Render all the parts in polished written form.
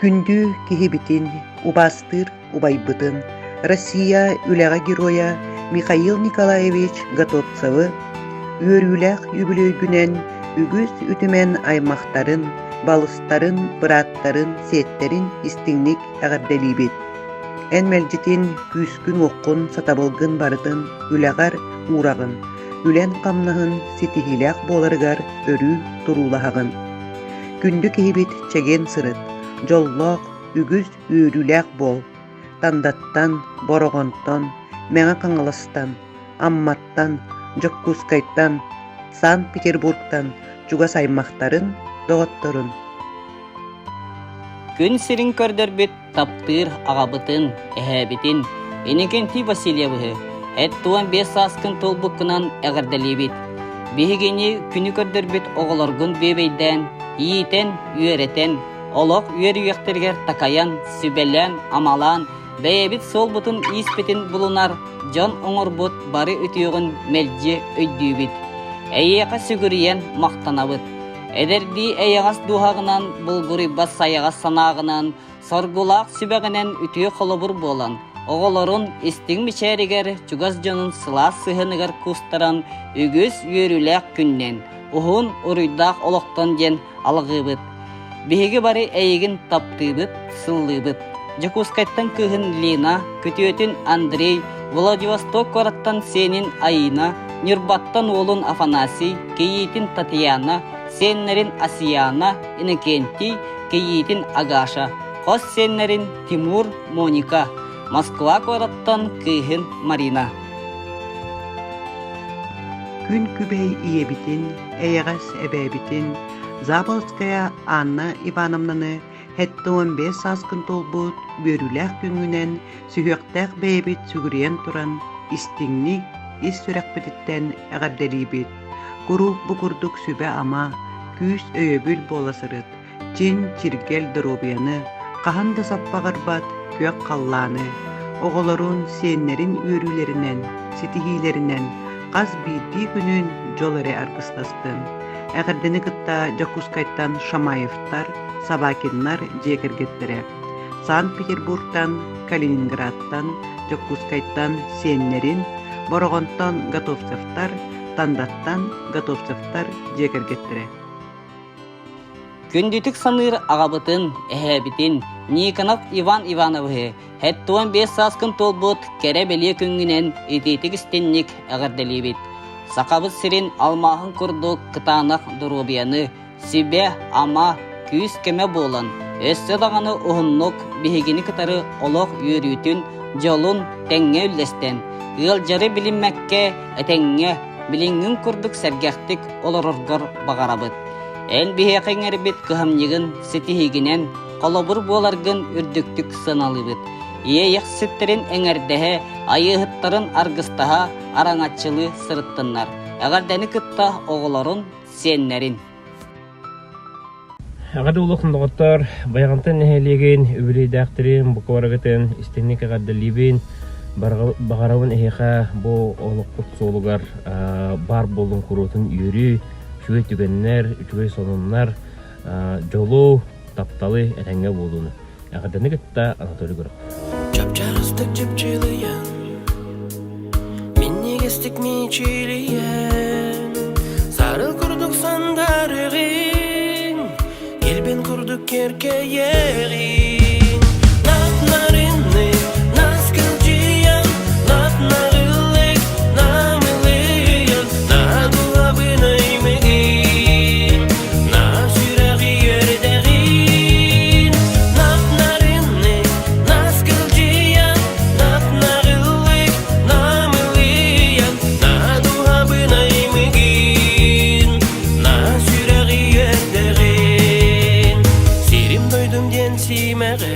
Күндү киһибитин, убаастыыр убайбытын, Россия үлэҕэ геройа Михаил Николаевич Готовцевы үөрүүлээх үбүлүөйгүнэн үгүс үтүмэн аймахтарын, балыстарын, бырааттарын, сиэттэрин истиҥник эҕэрдэлиибит. Эн мэлдьитин күүскүн-уоххун, сатабылгын барытын үлэҕэр уураҕын, үлэн-хамнаһын ситиһиилээх буоларыгар өрүү туруулаһаҕын. Күндү киһибит чэгиэн сырыт, дьоллоох, үгүс үөрүүлээх буол. Тандаттан, Бороҕонтон, Мэҥэ Хаҥаластан, Амматтан, Дьокуускайтан, Санкт-Петербургтан чугас аймахтарын, доҕотторун. Күн сирин көрдөрбүт таптыыр аҕабытын, эһээбитин Иннокентий Васильевыһы 75 сааскын туолбуккунан эҕэрдэлиибит. Биһигини күнү көрдөрбүт оҕолоргун бүөбэйдээн, иитэн, үөрэтэн, олох үөрүйэхтэригэр такайан, сүбэлээн, амалаан, бэйэбит суолбутун-ииспитин булунар дьон оҥорбут бары үтүөҕүн мэлдьи өйдүүбүт. Эйиэхэ сүгүрүйэн махтанабыт. Эдэрдии эйэҕэс дууһаҕынан, булгуруйбат сайаҕас санааҕынан, соргулаах сүбэҕинэн үтүө холобур буолан, оҕолорун истиҥ мичээригэр, чугас дьонун сылаас сыһыаныгар куустаран үгүс үөрүүлээх күннэн, уһун уруйдаах олохтон диэн алҕыыбыт. Биһиги бары эйигин таптыыбыт, сыллыыбыт. Дьокуускайтан кыыһын Лина, күтүөтүн Андрей, Владивосток куораттан сиэнин Аина, Ньурбаттан уолун Афанасий, кийиитин Татьяна, сиэннэрин Асияна, Иннокентий, кийиитин Агаша, хос сиэннэрин Тимур, Моника, Москва куораттан кыыһын Марина. Күн күбэй ийэбитин, эйэҕэс эбээбитин Заболоцкая Анна Ивановнаны 75 сааскын туолбут үөрүүлээх күҥҥүнэн сүһүөхтээх бэйэбит сүгүрүйэн туран истиҥник, ис сүрэхпититтэн эҕэрдэлиибит. Куруук бу курдук сүбэ-ама, күүс-өйөбүл буола сырыт. Чин чиргэл доруобуйаны, хаһан да саппаҕырбат күөх халлааны, оҕолорун, сиэннэрин үөрүүлэринэн, ситиһиилэринэн хас биирдии күнүн дьол эрэ аргыстастын. Эҕэрдэни кытта Дьокуускайтан Шамаевтар, Собакиннар дьиэ кэргэттэрэ, Санкт-Петербургтан, Калининградтан, Дьокуускайтан сиэннэрин, Бороҕонтон Готовцевтар, Тандаттан Готовцевтар дьиэ кэргэттэрэ. Күндүтүк саныыр аҕабытын, эһээбитин Никонов Иван Ивановиһы 75 сааскын туолбут кэрэ-бэлиэ күҥҥүнэн итиитик-истинник эҕэрдэлиибит. Сахабыт сирин алмааһын курдук кытаанах доруобуйаны, сүбэ-ама, күүс-көмө буолан, өссө даҕаны уһуннук биһигини кытары олох үөрүүтүн, дьолун тэҥҥэ үллэстэн, ыалдьары билиммэккэ этэҥҥэ, билиҥҥин курдук сэргэхтик олороргор баҕарабыт. Эн биһиэхэ иҥэрбит кыһамньыгын ситиһиигинэн холобур буоларгын үрдүктүк сыаналыыбыт. Иэйэхситтэрин эҥэрдэһэ, айыыһыттарын аргыстаһа араҥаччылыы сырыттыннар. Эҕэрдэни кытта оҕолорун, сиэннэрин. Эҕэрдэ улахан доҕоттор, Байаҕантай нэһилиэгин үбүлүөйдээхтэрин, бука барыгытын истиҥник эҕэрдэлиибин. Баҕарабын эһиэхэ бу олохпут суолугар баар буоллун куруутун үөрүү, үчүгэй түгэннэр, үчүгэй сонуннар, дьолу, тапталы этэҥҥэ буолууну. Эҕэрдэни кытта Анатолий Горохов. Чапчарыстык чыпчылыйан, минньигэстик мичилийэн, сарыл курдук сандарыгын, килбин курдук кэркэйэҕин. Нап-нарынны, нас кылдьыйан, нап-нарылык, намылыйан, наадулабын аймыгын, на сүрэҕи үөрдэҕин. Нап-нарынны, нас кылдьыйан, нап-нарылык, намылыйан, наадулабын аймыгын, на сүрэҕи үөрдэҕин. Сирим дойдум диэн сиимэҕин.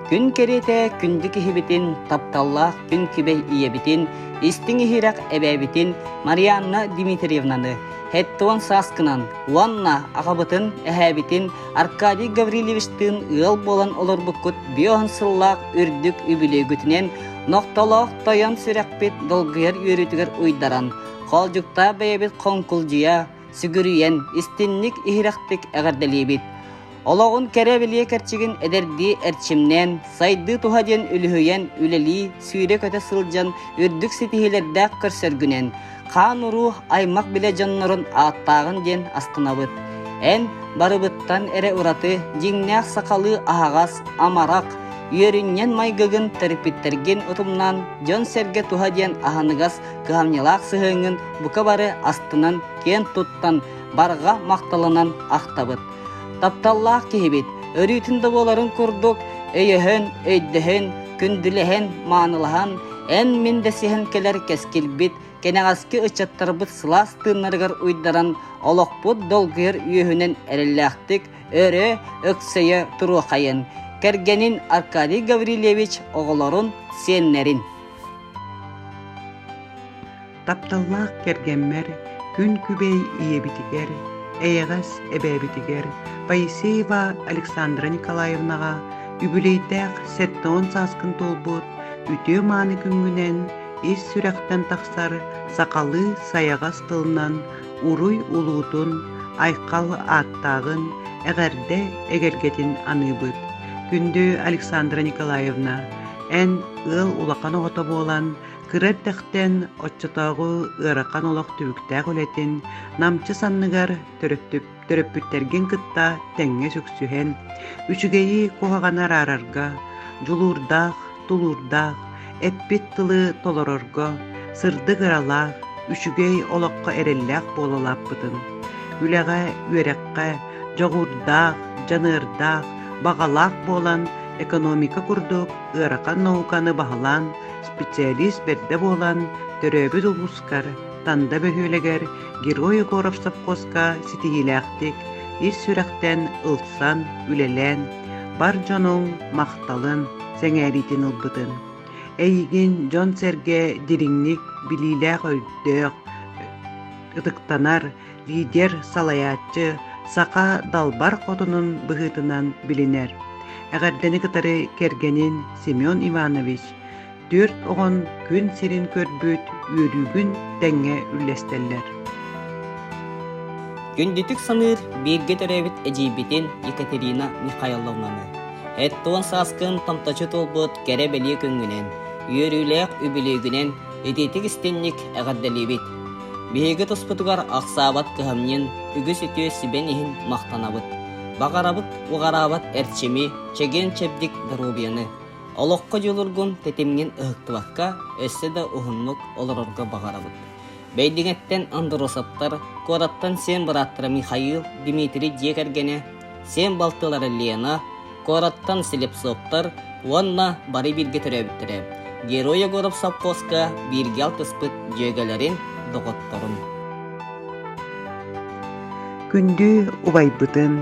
Күн кэриэтэ күндү киһибитин, тапталлаах күн күбэй ийэбитин, истиҥ иһирэх эбээбитин Марианна Дмитриевнаны 70 сааскынан уонна аҕабытын, эһээбитин Аркадий Гаврильевичтыын ыал буолан олорбуккут биоһун сыллаах үрдүк үбүлүөйгүтүнэн нохтолоох тойон сүрэхпит долгуйар үөрүүтүгэр уйдаран, хоолдьуктаах бэйэбит хоҥкулдьуйа, сүгүрүйэн, истинник-иһирэхтик эҕэрдэлиибит. Олоҕун кэрэ-бэлиэ кэрчигин эдэрдии эрчимнээн, сайдыы туһа диэн үлүһүйэн үлэлии, сүүрэ-көтө сылдьан үрдүк ситиһиилэрдээх көрсөргүнэн, хаан-уруу аймах-билэ дьоннорун ааттааҕын диэн астынабыт. Эн барыбыттан эрэ ураты дьиҥнээх сахалыы аһаҕас, амарах, үөрүнньэн майгыгын төрөппүттэргин утумнаан дьон-сэргэ туһа диэн аһыныгас, кыһамньылаах сыһыаҥҥын бука бары астынан, киэн туттан, барҕа махталынан ахтабыт. Тапталлаах киһибит, өрүүтүн да буоларын курдук, өйөһөн, өйдөһөн, күндүлэһэн, маанылаһан, эн-мин дэсиһэн кэлэр кэскилбит, кэнэҕэски ыччаттарбыт сылаас тыыннарыгар уйдаран, олохпут долгуйар үөһүнэн эрэллээхтик өрө өксөйө туруохайын, кэргэнин Аркадий Гаврильевич оҕолорун, сиэннэрин. Тапталлаах кэргэммэр, күн күбэй ийэбитигэр, эйэҕэс эбээбитигэр Поисеева Александра Николаевнаҕа үбүлүөйдээх 70 сааскын туолбут үтүө-мааны күҥҥүнэн ис сүрэхтэн тахсар сахалыы сайаҕас тылынан уруй улуутун, айхал ааттааҕын, эҕэрдэ эгэлгэтин аныыбыт. Күндү Александра Николаевна, эн ыал улахан оҕото буолан, Кыра эрдэхтэн оччотооҕу ыарахан олох түбүктээх үлэтин намчы санныгар төрөппүттэргин кытта тэҥҥэ сүксүһэн, үчүгэйи куһаҕаны араарарга, дьулуурдаах, тулуурдаах, эппит тылы толорорго, сырдык ыралаах, үчүгэй олоххо эрэллээх буола улааппытын, үлэҕэ, үөрэххэ дьоҕурдаах, дьаныардаах, баҕалаах буолан экономика курдук ыарахан науканы баһылаан Специалист бэрдэ буолан, төрөөбүт улуускар Танда бөһүөлэгэр Герой Егоров совхозка ситиһиилээхтик ис сүрэхтэн ылсан, үлэлээн, бар дьонуҥ махталын, сэҥээриитин ылбытын. Эйигин дьон-сэргэ дириҥник билиилээх өйдөөх, ытыктанар лидер, салайааччы, саха далбар хотунун быһыытынан билинэр. Эҕэрдэни кытары кэргэнин Семен Иванович түөрт оҕон күн сирин көрбүт үөрүүгүн тэҥҥэ үллэстэллэр. Күндүтүк саныыр бииргэ төрөөбүт эдьиийбитин Екатерина Михайловнаны 70 сааскын томточу туолбут кэрэ-бэлиэ күҥҥүнэн, үөрүүлээх үбүлүөйгүнэн итиитик истинник эҕэрдэлиибит! Биһиги туспутугар ахсаабат кыһамньын, үгүс үтүө сүбэн иһин махтанабыт. Баҕарабыт уҕараабат эрчими, чэгиэн-чэбдик доруобуйаны. Олоххо дьулургун тэтимҥин ыһыктыбакка, өссө да уһуннук олорорго баҕарабыт. Бэйдиҥэттэн Андросовтар, куораттан сиэн бырааттара Михаил, Дмитрий дьиэ кэргэнэ, сиэн балтылара Лена, куораттан Слепцовтар уонна бары бииргэ төрөөбүттэрэ Герой Егоров совхозка бииргэ алтыспыт дьүөгэлэрин, доҕотторун. Күндү убайбытын,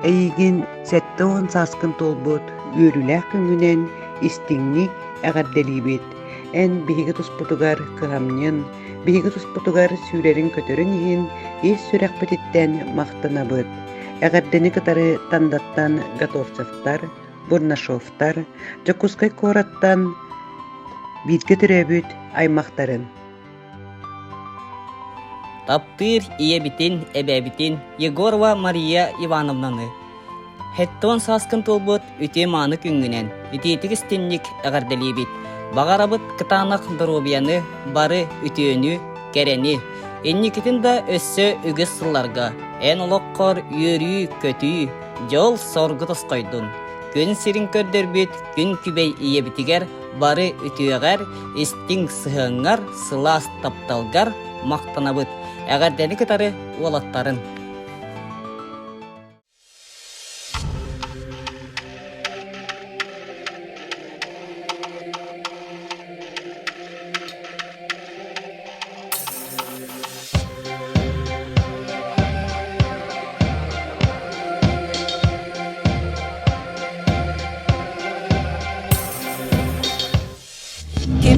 эйигин 70 сааскын туолбут үөрүүлээх күҥҥүнэн истиҥник эҕэрдэлиибит. Эн биһиги туспутугар кыһамньын, биһиги туспутугар сүүрэриҥ-көтөрүҥ иһин ис сүрэхпититтэн махтанабыт. Эҕэрдэни кытары Тандаттан Готовцевтар, Бурнашовтар, Дьокуускай куораттан бииргэ төрөөбүт аймахтарын. Таптыыр ийэбитин, эбээбитин Егорова Мария Ивановнаны Хэттон сааскын туолбут үтүө-мааны күҥҥүнэн итиитик-истинник эҕэрдэлиибит. Баҕарабыт кытаанах доруобуйаны, бары үтүөнү, кэрэни. Инникитин да өссө үгүс сылларга эн олоххор үөрүү-көтүү, дьол-соргу тосхойдун. Күн сирин көрдөрбүт күн күбэй ийэбитигэр бары үтүөҕэр, истиҥ сыһыаҥҥар, сылаас тапталгар махтанабыт. Эҕэрдэни кытары уолаттарын.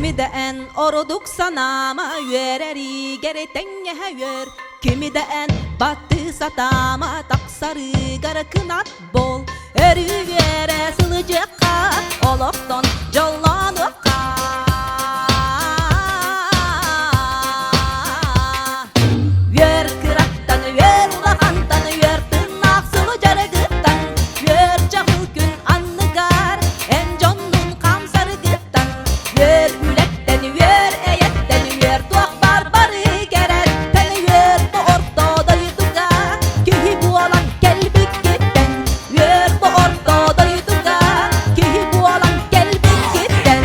Кими да эн ордук санаама үөрэригэр тэҥҥэһэ үөр Кими да эн баттыы сатаама тахсарыгар кынат буол Өрүү үөрэ сылдьыахха олохтон дьоллонуохха Үөр кыраттан үөр улахантан үөр тыннаах сылы дьарыгыттан Үөр чаҕыл күн анныгар эн дьоннун хамсарыгыттан Үөр үлэттэн үөр эйэттэн үөр туох бар бары кэрэттэн Үөр бу орто дойдуга киһи буолан кэлбиккиттэн Үөр бу орто дойдуга киһи буолан кэлбиккиттэн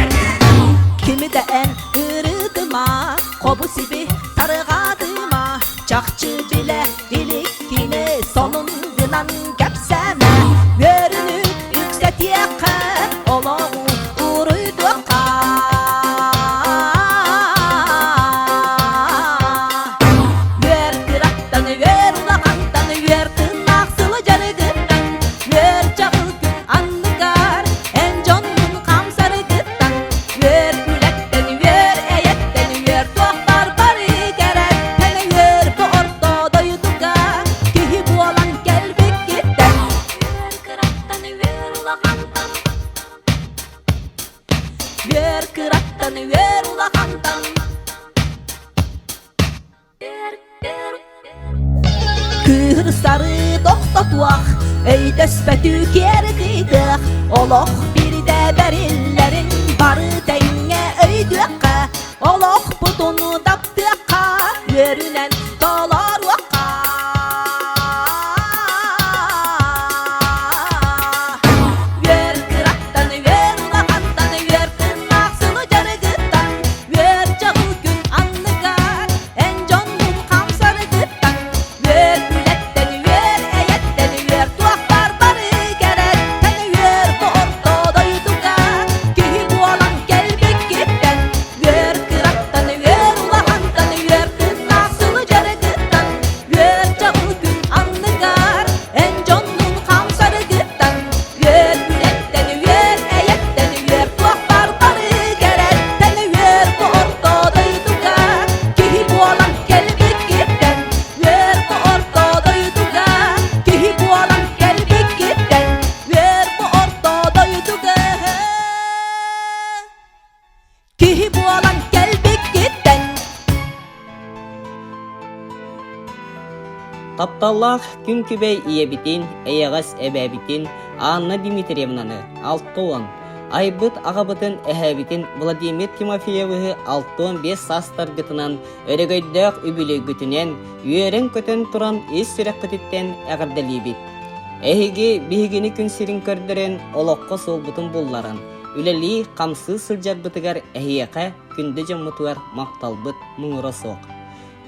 Кими да эн ырытыма хобу-сиби тарҕатыма Чахчы билэ иликкини сонун гынан кэпсээмэ Үөрүнү үксэтиэххэ олоҕу уруйдуохха Үөр кыраттан үөр улахантан үөр тыннаах сылы дьарыгыттан Үөр чаҕыл күн анныгар эн дьоннун хамсарыгыттан Үөр үлэттэн үөр эйэттэн үөр туох бар бары кэрэттэн үөр бу орто дойдуга киһи буолан кэлбиккиттэн Үөр кыраттан үөр улахантан Үөр кыраттан үөр улахантан Кыырсары тохтотуох, өйдөспөтү киэр кыйдыах, олох бирдэ бэриллэрин бары тэҥҥэ өйдүөххэ, олохпутун таптыахха, үөрүнэн толоруохха. Үөр кыраттан, үөр улахантан, үөр тыннаах сылы дьарыгыттан, үөр чаҕыл күн анныгар, Эн дьоннун хамсарыгыттан Үөр үлэттэн үөр эйэттэн үөр туох бар бары кэрэттэн үөр бу орто дойдуга киһи буолан кэлбиккиттэн үөр кыраттан үөр улахантан үөр тыннаах сылы дьарыгыттан үөр чаҕыл күн анныгар эн дьоннун хамсарыгыттан үөр үлэттэн үөр эйэттэн үөр туох бар бары кэрэттэн үөр бу орто дойдуга киһи буолан кэлбиккиттэн үөр бу орто дойдуга киһи буолан кэлбиккиттэн үөр бу орто дойдуга киһи буолан кэлбиккиттэн Тапталлаах күн күбэй ийэбитин, эйэҕэс эбээбитин Анна Дмитриевнаны 60, айбыт аҕабытын эһээбитин Владимир Тимофеевиһы 65 саастаргытынан өрөгөйдөөх үбүлүөйгүтүнэн үөрэн-көтөн туран ис сүрэххититтэн эҕэрдэлиибит. Эһиги биһигини күн сирин көрдөрөн олоххо суолбутун булларан, үлэлии-хамсыы сылдьарбытыгар эһиэхэ күндү дьоммутугар махталбыт муҥура суох.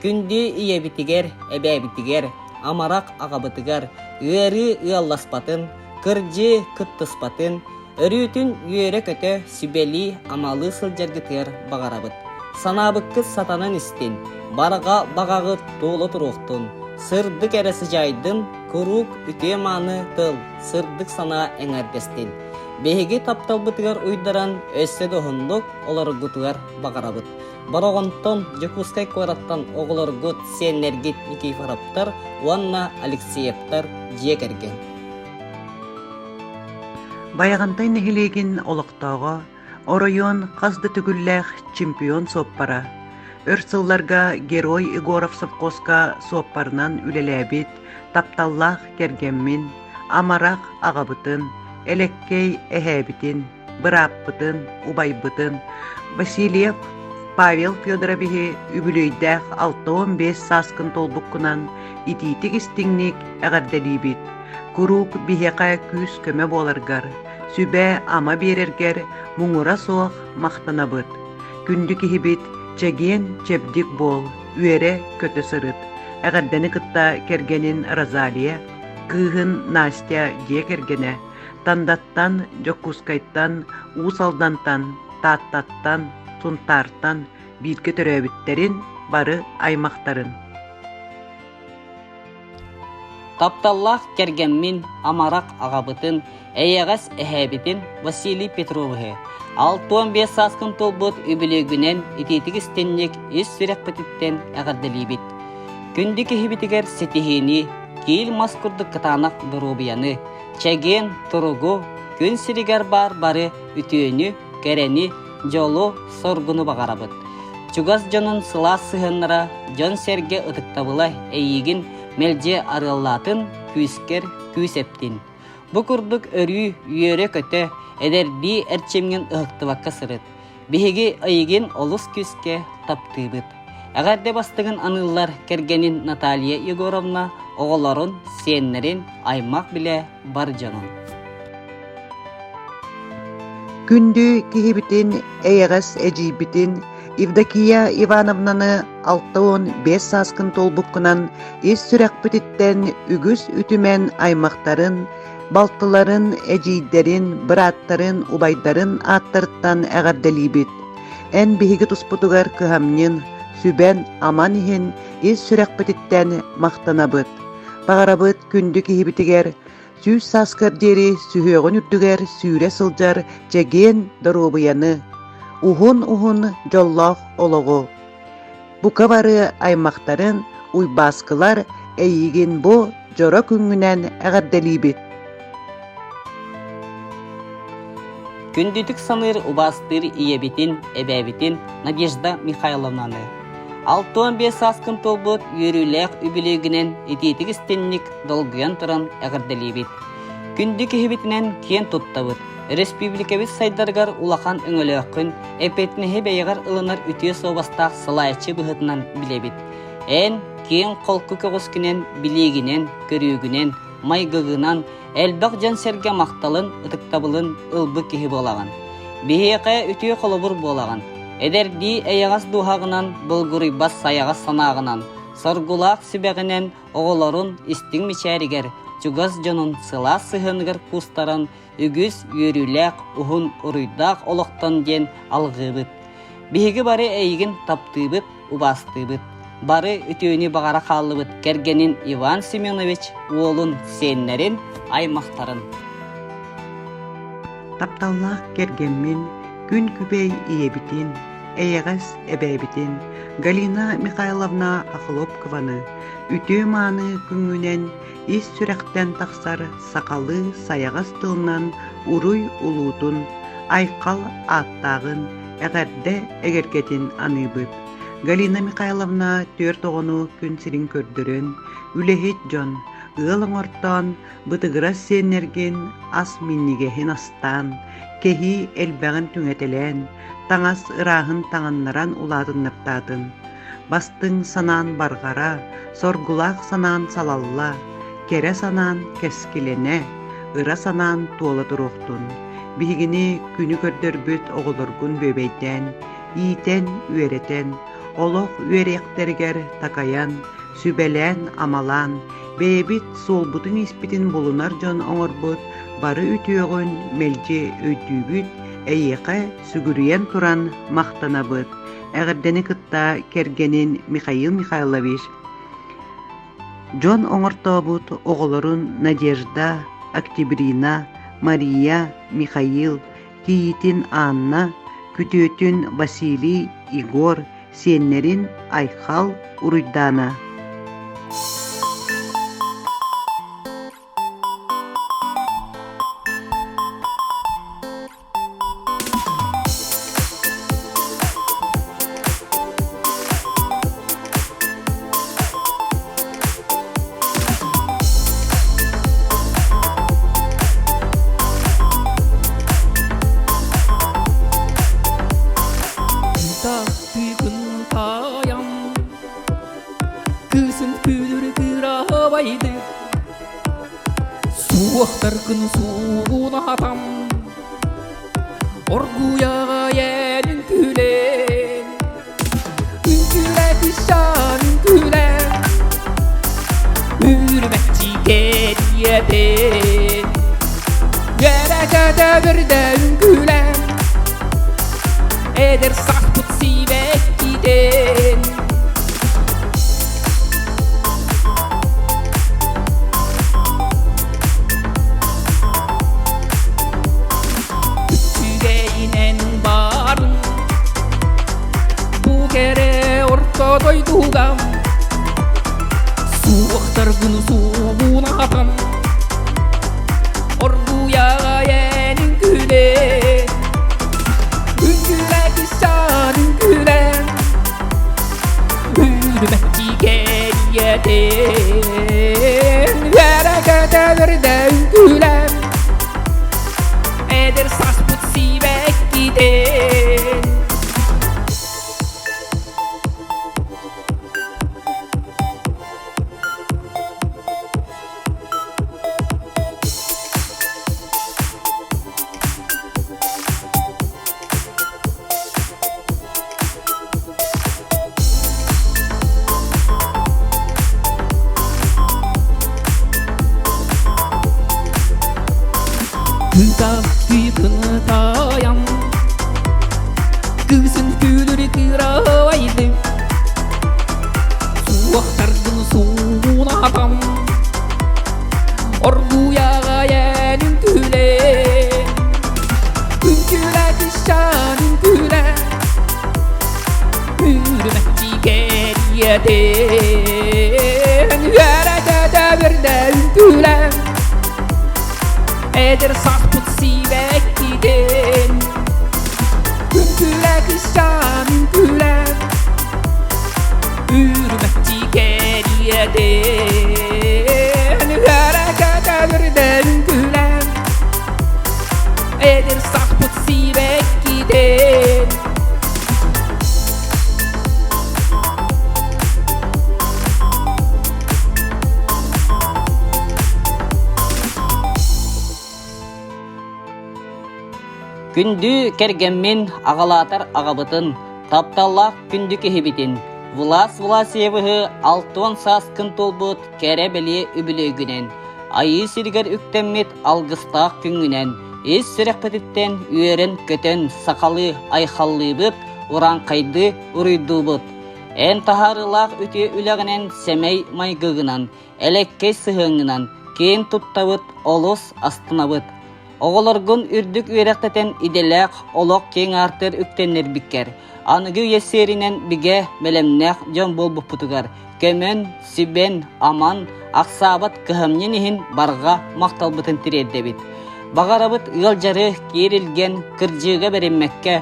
Күндү ийэбитигэр, эбээбитигэр, амарах аҕабытыгар ыарыы ыалласпатын, кырдьыы кыттыспатын, өрүүтүн үөрэ-көтө, сүбэлии-амалыы сылдьаргытыгар баҕарабыт. Санаабыккыт сатанан истин, барҕа баҕаҕыт туола туруохтун, сырдык эрэ сыдьаайдын, куруук үтүө-мааны тыл, сырдык санаа эҥэрдэстин. Биһиги тапталбытыгар уйдаран өссө да уһуннук олороргутугар баҕарабыт. Бороҕонтон, Дьокуускай куораттан оҕолоргут, сиэннэргит Никифоровтар уонна Алексеевтар дьиэ кэргэн. Байаҕантай нэһилиэгин олохтооҕо, оройуон хас да төгүллээх чемпион суоппара, өр сылларга Герой Егоров совхозка суоппарынан үлэлээбит тапталлаах кэргэммин, амарах аҕабытын, элэккэй эһээбитин, бырааппытын, убайбытын Васильев Павел Федоровиһы үбүлүөйдээх 65 сааскын туолбуккунан итиитик-истиҥник эҕэрдэлиибит! Куруук биһиэхэ күүс-көмө буоларгар, сүбэ-ама биэрэргэр муҥура суох махтанабыт. Күндү киһибит, чэгиэн-чэбдик буол, үөрэ-көтө сырыт. Эҕэрдэни кытта кэргэнин Розалия, кыыһын Настя дьиэ кэргэнэ, Тандаттан, Дьокуускайтан, Уус Алдантан, Тааттаттан, Сунтаартан бииргэ төрөөбүттэрин, бары аймахтарын. Тапталлаах кэргэммин, амарах аҕабытын, эйэҕэс эһээбитин Василий Петровиһы. 65 сааскын туолбут үбүлүөйгүнэн итиитик истинник ис сүрэхпититтэн эҕэрдэлиибит. Күндү киһибитигэр ситиһиини, киил мас курдук кытаанах доруобуйаны, чэгиэн туругу, күн сиригэр баар бары үтүөнү, кэрэни, дьолу, соргуну баҕарабыт. Чугас дьонун сылаас сыһыаннара, дьон-сэргэ ытыктабыла эйиигин мэлдьи арыаллаатын, күүскэр күүс эптин. Бу курдук өрүү үөрэ-көтө, эдэрдии эрчимҥин ыһыктыбакка сырыт. Биһиги эйигин олус күүскэ таптыыбыт. Эҕэрдэ бастыҥын аныыллар кэргэнин Наталья Егоровна, оҕолорун, сиэннэрин, аймах-билэ бар дьонун. Күндү киһибитин, эйэҕэс эдьиийбитин Евдокия Ивановнаны 65 сааскын туолбуккунан ис сүрэхпититтэн үгүс үтүмэн аймахтарын, балтыларын, эдьиийдэрин, бырааттарын, убайдарын ааттарыттан эҕэрдэлиибит. Эн биһиги туспутугар кыһамньын, сүбэн-аман иһин ис сүрэхпититтэн махтанабыт. Баҕарабыт күндү киһибитигэр 100 сааскар диэри сүһүөҕүн үрдүгэр сүүрэ сылдьар чэгиэн доруобуйаны, уһун-уһун дьоллоох олоҕу. Бука бары аймахтарын, Уйбааскылар эйиигин бу дьоро күҥҥүнэн эҕэрдэлиибит! Күндүтүк саныыр убаастыыр ийэбитин, эбээбитин Надежда Михайловнаны 65 сааскын туолбут үөрүүлээх үбүлүөйгүнэн итиитик-истинник долгуйан туран эҕэрдэлиибит. Күндү киһибитинэн киэн туттабыт. Өрөспүүбүлүкэбит сайдарыгар улахан өҥөлөөххүн, эппиэтинэһи бэйэҕэр ылынар үтүө суобастаах салайааччы быһыытынан билэбит. Эн киэҥ холку көҕүскүнэн, билиигинэн, көрүүгүнэн, майгыгынан элбэх дьон-сэргэ махталын, ытыктабылын ылбыт киһи буолаҕын. Биһиэхэ үтүө холобур буолаҕын. Эдэрдии эйэҕэс дууһаҕынан, булгуруйбат сайаҕас санааҕынан, соргулаах сүбэҕинэн оҕолорун истиҥ мичээригэр, чугас дьонун сылаас сыһыаныгар куустаран үгүс үөрүүлээх, уһун уруйдаах олохтон диэн алҕыыбыт. Биһиги бары эйигин таптыыбыт, убаастыыбыт. Бары үтүөнү баҕара хааллыбыт кэргэнин Иван Семенович уолун, сиэннэрин, аймахтарын. Тапталлаах кэргэммин, күн күбэй ийэбитин, эйэҕэс эбээбитин Галина Михайловна Охлопкованы үтүө-мааны күҥҥүнэн ис сүрэхтэн тахсар сахалыы сайаҕас тылынан уруй улуутун, айхал ааттааҕын, эҕэрдэ эгэлгэтин аныыбыт. Галина Михайловна түөрт оҕону күн сирин көрдөрөн, үлэһит дьон, ыал оҥортоон, бытыгырас сиэннэргин ас минньигэһин астаан, кэһии элбэҕин түҥэтэлээн, таҥас ырааһын таҥыннаран улаатыннартаатын. Бастыҥ санаан барҕара, соргулаах санаан салалла, кэрэ санаан кэскилэнэ, ыра санаан туола туруохтун. Биһигини күнү көрдөрбүт оҕолоргун бүөбэйдээн, иитэн-үөрэтэн, олох үөрүйэхтэригэр такайан, сүбэлээн-амалаан, бэйэбит суолбутун-ииспитин булунар дьон оҥорбут бары үтүөҕүн мэлдьи өйдүүбүт, эйиэхэ сүгүрүйэн туран махтанабыт. Эҕэрдэни кытта кэргэнин Михаил Михайлович дьон оҥортообут оҕолорун Надежда, Октябрина, Мария, Михаил, кийиитин Анна, күтүөтүн Василий, Егор, сиэннэрин Айхал, Уруйдаана. Кыысын күүрү кыырабайды Суохтаргын суугунатам Оргуйаҕа йээнин күлэн Үҥкүүлэ кыысчаан үҥкүүлэ Үрүмэччи кэриэтин Үөрэ-көтө бирдэ үҥкүүлэ Эдэр сахпыт сибэккитин Үчүгэйинэн Орто дойдуга Суохтаргын суугунатан Оргуйаҕа эн үҥкүүлээ Үҥкүүлээ кысчаан үҥкүүлээ Үрүмэччи кэриэтин Үөрэ-көтө үрдэ үҥкүүлээ Эдэр саспыт сибэккитин Кытаптыытын Кыысын күлүрү кыырайды Суохтаргын суунатам Оргуйаҕа эн үҥкүүлээ Үҥкүүлээ кысчаан үҥкүүлээ Үрүмэччи кэриэтин Үөрэ-көтө бирдэ үҥкүүлээ Эдэр саспыт сибэккитин Үҥкүүлээ кысчаан үҥкүүлээ Үрүмэччи кэриэтин Үөрэ-көтө үрдэ үҥкүүлээ Эдэр саспыт сибэккитин Күндү кэргэммин, аҕалаатар аҕабытын, тапталлаах күндү киһибитин, Влас Власьевыһы 60 сааскын туолбут кэрэ-бэлиэ үбүлүөйгүнэн, Айыы сиригэр үктэммит алгыстаах күҥҥүнэн, ис сүрэхпититтэн үөрэн-көтөн сахалыы айхаллыыбыт, урааҥхайдыы уруйдуубут. Эн таһаарыылаах үтүө үлэҕинэн сэмэй майгыгынан, элэккэй сыһыаҥҥынан киэн туттабыт, олус астынабыт. Оҕолоргун үрдүк үөрэхтэтэн идэлээх олох киэҥ аартыгар үктэннэрбиккэр, аныгы үйэ сиэринэн бигэ, бэлэмнээх дьон буолбуппутугар көмөн, сүбэн, аман, ахсаабат кыһамньын иһин барҕа махталбытын тириэрдэбит. Баҕарабыт ыалдьары киэр илгэн, кырдьыыга бэриммэккэ,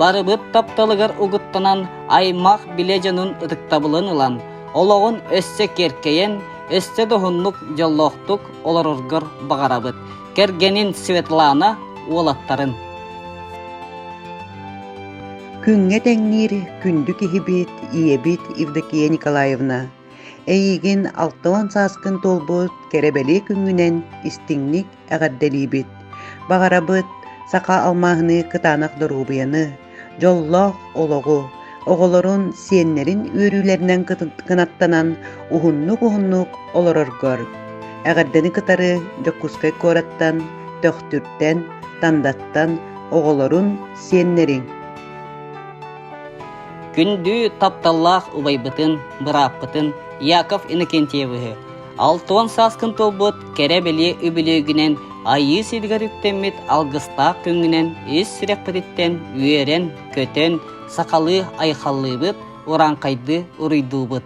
барыбыт тапталыгар угуттанан, аймах билэ дьонун ытыктабылын ылан, олоҕун өссө киэркэйэн, өссө да уһуннук дьоллоохтук олороргор баҕарабыт. Кэргэнин Светлана уолаттарын. Күҥҥэ тэҥниир күндү киһибит, ийэбит Евдокия Николаевна, эйигин 60 сааскын туолбут кэрэ-бэлиэ күҥҥүнэн истиҥник эҕэрдэлиибит. Баҕарабыт саха алмааһыныы кытаанах доруобуйаны, дьоллоох олоҕу, оҕолорун, сиэннэрин үөрүүлэринэн кынаттанан уһуннук-уһуннук олороргор. Эҕэрдэни кытары Дьокуускай куораттан, Төхтүртэн, Тандаттан оҕолорун, сиэннэриҥ. Күндү тапталлаах убайбытын, бырааппытын Яков Иннокентьевиһы 60 сааскын туолбут кэрэ-бэлиэ үбүлүөйгүнэн Айыы сиригэр үктэммит алгыстаах күҥҥүнэн ис сүрэхпититтэн үөрэн, көтөн, сахалыы айхаллыыбыт, урааҥхайдыы уруйдуубут.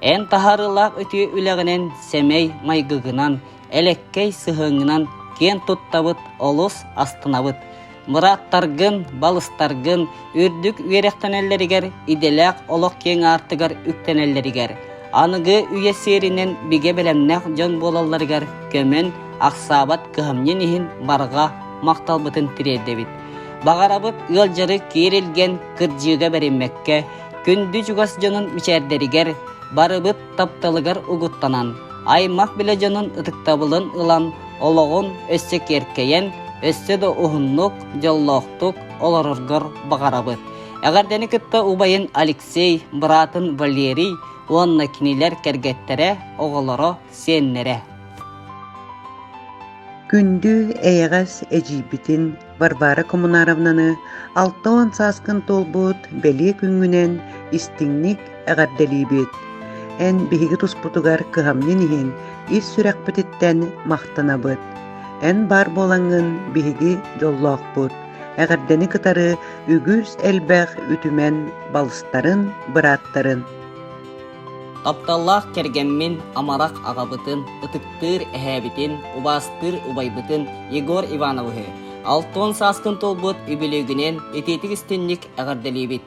Эн таһаарыылаах үтүө үлэҕинэн, сэмэй майгыгынан, элэккэй сыһыаҥҥынан киэн туттабыт, олус астынабыт. Бырааттаргын, балыстаргын үрдүк үөрэхтэнэллэригэр, идэлээх олох киэҥ аартыгар үктэнэллэригэр, аныгы үйэ сиэринэн бигэ бэлэмнээх дьон буолалларыгар көмөн, ахсаабат кыһамньын иһин барҕа махталбытын тириэрдэбит. Баҕарабыт ыалдьары киэр илгэн, кырдьыыга бэриммэккэ, күндү чугас дьонун мичээрдэригэр, барыбыт тапталыгар угуттанан, аймах-билэ дьонун ытыктабылын ылан, олоҕун өссө киэркэйэн, өссө да уһуннук, дьоллоохтук олороргор баҕарабыт. Эҕэрдэни кытта убайын Алексей, быраатын Валерий уонна кинилэр кэргэттэрэ, оҕолоро, сиэннэрэ. Күндү эйэҕэс эдьиийбитин Варвара Коммунаровнаны 60 сааскын туолбут бэлиэ күҥҥүнэн истиҥник эҕэрдэлиибит! Эн биһиги туспутугар кыһамньын иһин ис сүрэхпититтэн махтанабыт. Эн баар буолаҥҥын биһиги дьоллоохпут. Эҕэрдэни кытары үгүс элбэх үтүмэн балыстарын, бырааттарын. Тапталлаах кэргэммин, амарах аҕабытын, ытыктыыр эһээбитин, убаастыыр убайбытын Егор Ивановиһы 60 сааскын туолбут үбүлүөйгүнэн итиитик-истинник эҕэрдэлиибит!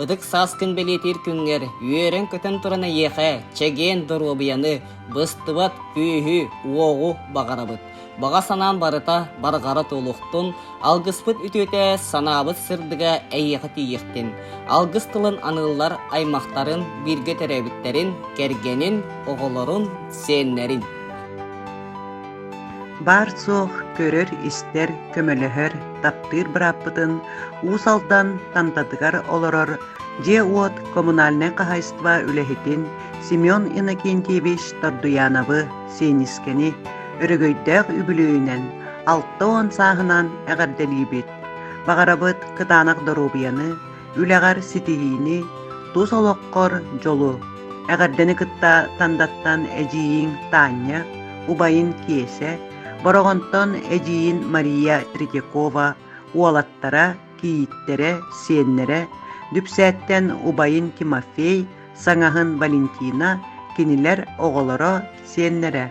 Ытык сааскын бэлиэтиир күҥҥэр үөрэн-көтөн туран эйиэхэ чэгиэн доруобуйаны, быстыбат күүһү, уоҕу баҕарабыт. Баҕа санаан барыта барҕара туолуохтун, алгыспыт үтүөтэ, санаабыт сырдыга эйиэхэ тиийиэхтин. Алгыс тылын аныыллар аймахтарын, бииргэ төрөөбүттэрин, кэргэнин, оҕолорун, сиэннэрин. Баар-суох көрөр-истэр, көмөлөһөр, таптыыр бырааппытын Уус Алдан Тантатыгар олорор дьиэ-уот коммунальнай хаһаайыстыба үлэһитин Семен Иннокентьевич Тордуяновы Сиэнискэни өрөгөйдөөх үбүлүөйүнэн 60 сааһынан эҕэрдэлиибит! Баҕарабыт кытаанах доруобуйаны, үлэҕэр ситиһиини, тус олоххор дьолу! Эҕэрдэни кытта Тандаттан эдьиийиҥ Таня, убайын Киэсэ, Бороҕонтон эдьиийин Мария Третьякова, уолаттара, кийииттэрэ, сиэннэрэ, Дүпсээттэн убайын Тимофей, саҥаһын Валентина, кинилэр оҕолоро, сиэннэрэ.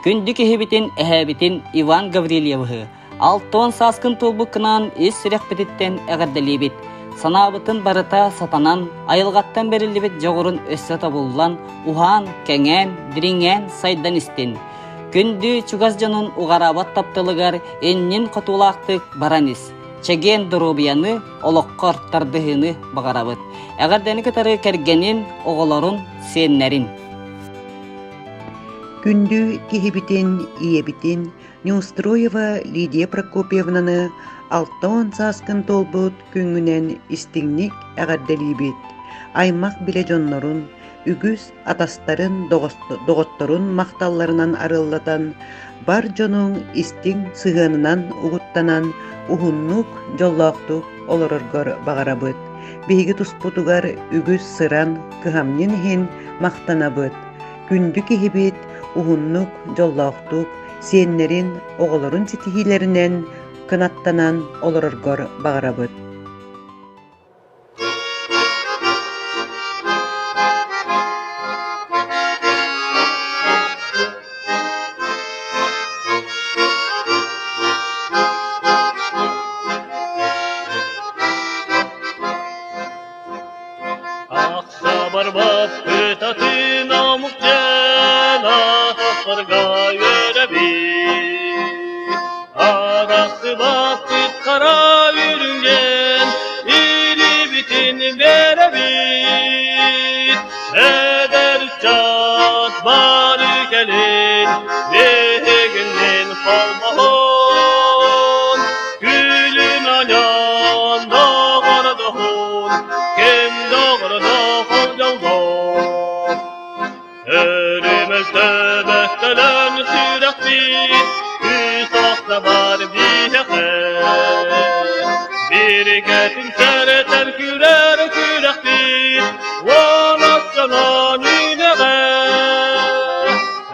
Күндү киһибитин, эһээбитин Иван Гаврильевиһы 60 сааскын туолбуккунан ис сүрэхпититтэн эҕэрдэлиибит. Санаабытын барыта сатанан, айылҕаттан бэриллибит дьоҕурун өссө тобуллан, уһаан, кэҥээн, дириҥээн сайдан истин. Күндү чугас дьонун уҕараабат тапталыгар иннин хотуулаахтык баран ис. Чэгиэн доруобуйаны, олоххор тардыһыыны баҕарабыт. Эҕэрдэни кытары кэргэнин, оҕолорун, сиэннэрин. Күндү киһибитин, ийэбитин Неустроева Лидия Прокопьевнаны 60 сааскын туолбут күҥҥүнэн истиҥник эҕэрдэлиибит! Аймах-билэ дьоннорун, үгүс атастарын, доҕотторун махталларынан арыаллатан, бар дьонуҥ истиҥ сыһыанынан угуттанан, уһуннук, дьоллоохтук олороргор баҕарабыт. Биһиги туспутугар үгүс сыран, кыһамньын иһин махтанабыт. Күндү киһибит уһуннук, дьоллоохтук, сиэннэрин, оҕолорун ситиһиилэринэн кынаттанан олороргор баҕарабыт. Ахсабарбаппыт атын омук дьэн атахтарга үөрэбит. Арахсыбаппыт хара үрүҥҥэн илибитин биэрэбит. Эдэр ыччат бары кэлин биһигиннин холбоһон күлүн аньан доҕордоһун ким доҕордоһон дьоллоох Өрүмөлтөбөттөлөн сүрэхпит күүс охсобор биһиэхэ Биригэ түмсэрэтэр күрэр күрэхпит уолаттанан үнэҕэ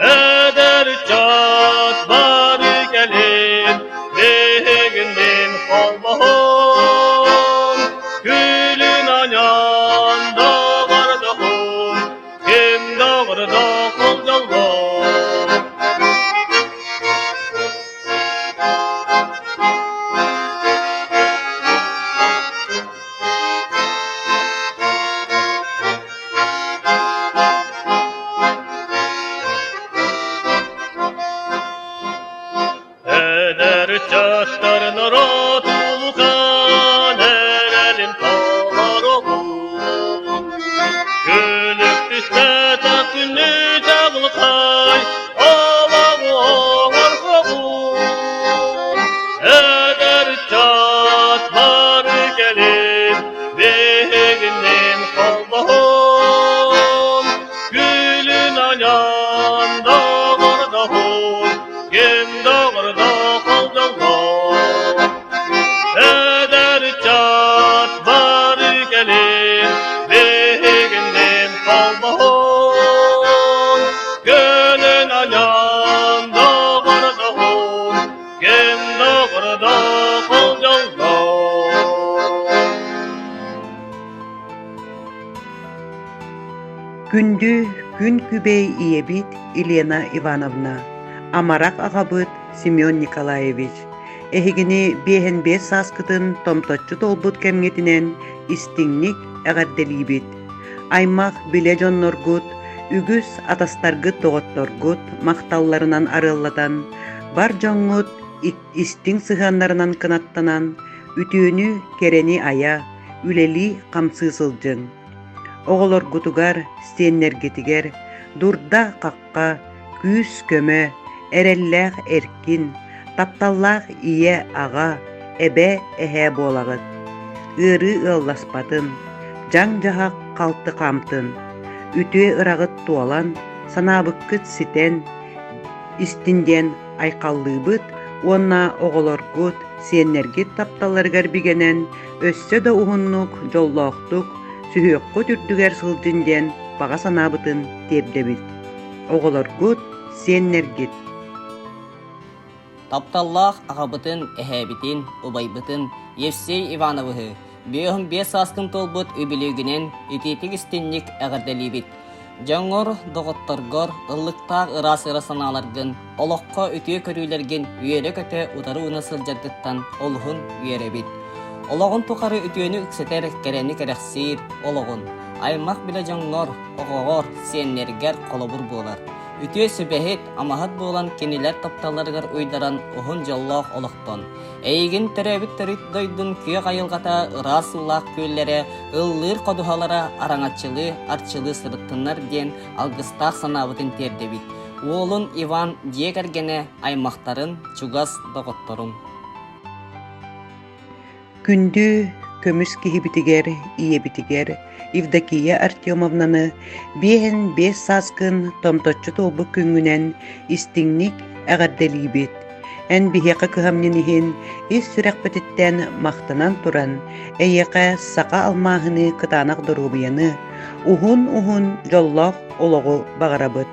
Эдэр ыччат бары кэлин биһигиннин холбоһон Күлүн аньан доҕордоһун ким доҕордоһун дьоллоох. Күндү күн күбэй ийэбит Елена Ивановна, амарах аҕабыт Семен Николаевич, эһигини биэһэн биэс сааскытын томточчу туолбут кэмҥитинэн истиҥник эҕэрдэлиибит. Аймах билэ дьонноргут, үгүс атастаргыт-доҕотторгут махталларынан арыаллатан, бар дьоҥҥут истиҥ сыһыаннарынан кынаттанан, үтүөнү, кэрэни айа, үлэлии-хамсыы сылдьыҥ. Оҕолоргутугар, сиэннэргитигэр дурда-хахха, күүс-көмө, эрэллээх эркин, тапталлаах ийэ-аҕа, эбэ-эһээ буолаҕыт. Ыарыы ыалласпатын, дьаҥ-дьаһах халты хаамтын, үтүө ыраҕыт туолан, санаабыккыт ситэн истин диэн айхаллыыбыт уонна оҕолоргут, сиэннэргит тапталларыгар бигэнэн өссө да уһуннук, дьоллоохтук, сүһүөххүт үрдүгэр сылдьын диэн баҕа санаабытын тиэрдэбит. Оҕолоргут, сиэннэргит. Тапталлаах аҕабытын, эһээбитин, убайбытын Евсей Ивановиһы 55 сааскын туолбут үбүлүөйгүнэн итиитик-истинник эҕэрдэлиибит! Дьоҥҥор, доҕотторгор ыллыктаах ыраас ыра санааларгын, олоххо үтүө көрүүлэргин үөрэ-көтө утары ууна сылдьаргыттан олуһун үөрэбит. Олоҕун тухары үтүөнү үксэтэр, кэрэни кэрэхсиир олоҕун, аймах-билэ дьоҥҥор, оҕоҕор, сиэннэргэр холобур буолар. Үтүө сүбэһит, амаһыт буолан кинилэр тапталларыгар уйдаран уһун дьоллоох олохтон. Эйигин төрөөбүт төрүт дойдун күөх айылҕата, ыраас уулаах күөллэрэ, ыллыыр ходуһалара араҥаччылыы, арчылыы сырыттыннар диэн алгыстаах санаабытын тиэрдэбит. Уолун Иван дьиэ кэргэнэ, аймахтарын, чугас доҕотторун. Күндү көмүс киһибитигэр, ийэбитигэр Евдокия Артемовнаны 55 сааскын томточчу туолбут күҥҥүнэн истиҥник эҕэрдэлиибит. Эн биһиэхэ кыһамньын иһин ис сүрэхпититтэн махтанан туран, эйиэхэ саха алмааһыныы кытаанах доруобуйаны, уһун-уһун дьоллоох олоҕу баҕарабыт.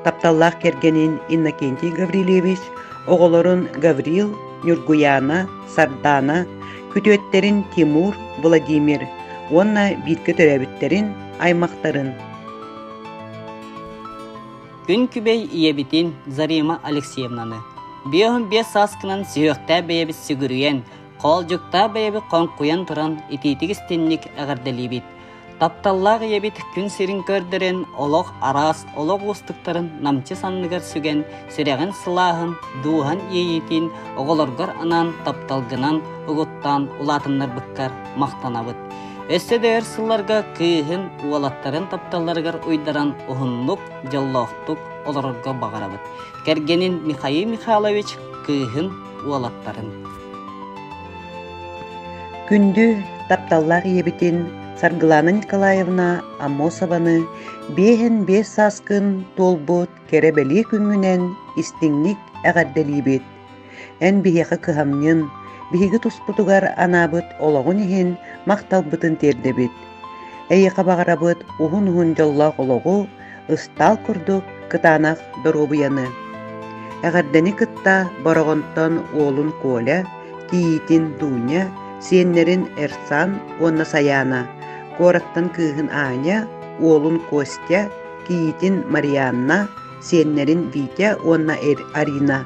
Тапталлаах кэргэнин Иннокентий Гаврильевич оҕолорун Гаврил, Ньургуйаана, Сардаана, күтүөттэрин Тимур, Владимир уонна бииргэ төрөөбүттэрин, аймахтарын. Күн күбэй ийэбитин Зарима Алексеевнаны 55 сааскынан сүһүөхтээх бэйэбит сүгүрүйэн, хоолдьуктаах бэйэбит хоҥкуйан туран итиитик-истинник эҕэрдэлиибит. Тапталлаах ийэбит күн сирин көрдөрөн, олох араас олох уустуктарын намчы санныгар сүгэн, сүрэҕин сылааһын, дууһан иэйиитин оҕолоргор анаан тапталгынан угуттаан улаатыннарбыккар махтанабыт. Өссө да өр сылларга кыыһын, уолаттарын тапталларыгар уйдаран уһуннук, дьоллоохтук олорорго баҕарабыт. Кэргэнин Михаил Михайлович кыыһын, уолаттарын. Күндү, тапталлаах ийэбитин Саргылана Николаевна Аммосованы 55 сааскын туолбут кэрэ-бэлиэ күҥҥүнэн истиҥник эҕэрдэлиибит! Эн биһиэхэ кыһамньын, биһиги туспутугар анаабыт олоҕун иһин махталбытын тиэрдэбит. Эйиэхэ баҕарабыт уһун-уһун дьоллоох олоҕу, ыстаал курдук кытаанах доруобуйаны. Эҕэрдэни кытта Бороҕонтон уолун Коля, кийиитин Дуня, сиэннэрин Эрсан уонна Сайаана, куораттан кыыһын Аня, уолун Костя, кийиитин Марианна, сиэннэрин Витя уонна Арина.